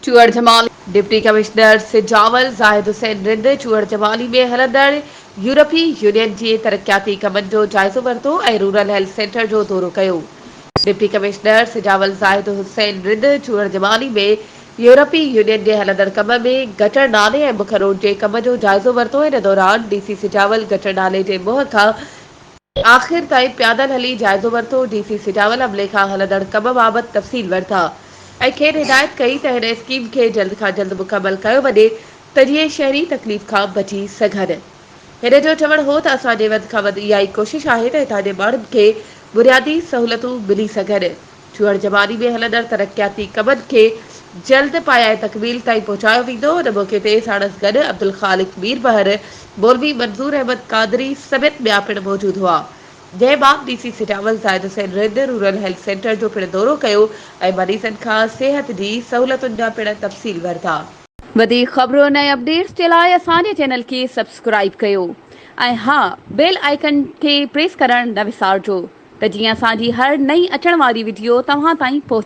Chuhar Jamali, deputy commissioner Sujawal Zahid Hussain Rind Chuhar Jamali ۾ هلندڙ يورپي union جي ترقياتي ڪمن جو جائزو ورتو ۽ رورل هيلٿ سينٽر جو دورو ڪيو. ڊپٽي ڪمشنر سجاول زاهد حسين رند چوهڙ جمالي ۾ يورپي يونين جي هلندڙ ڪم ۾ گٽر نالي ۽ مک روڊ جي ڪم جو جائزو ورتو ان دوران ڊي سي سجاول گٽر نالي جي منهن کان آخر تائين پيادل هلي جائزو ورتو، ڊي سي سجاول عملي کان هلندڙ ڪم بابت تفصيل ورتا ۽ کين هدايت ڪئي ته هن اسڪيم کي جلد کان جلد مڪمل ڪيو وڃي ته جيئن شهري تڪليف کان بچي سگهن. هن جو چوڻ هو ته اسان جي وڌ کان وڌ اها ئي ڪوشش آهي ته هتان جي ماڻهن کي بنيادي سهولتون ملي سگهن. چوهڙ جمالي ۾ هلندڙ ترقياتي ڪمن کي جلد پايائي تڪميل تائين پهچايو ويندو. ان موقعي تي ساڻس گڏ عبدالخالق ميربحر، مولوي منظور احمد قادري سميت ٻيا پڻ موجود هئا. جنهن بعد D C Sujawal Zahid Hussain Rind rural health centre جو پڻ دورو ڪيو ۽ مريضن کان صحت جي سهولتن جا پڻ تفصيل ورتا. وڌيڪ خبرن ۽ اپڊيٽس جي لاء اسان جي چينل کي سبسڪرائيب ڪيو ۽ ها بيل آئيڪن کي پريس ڪرڻ نه وسارجو. ته جيئن اسان جي هر نئين اچڻ واري وڊيو توهان تائين پهچي.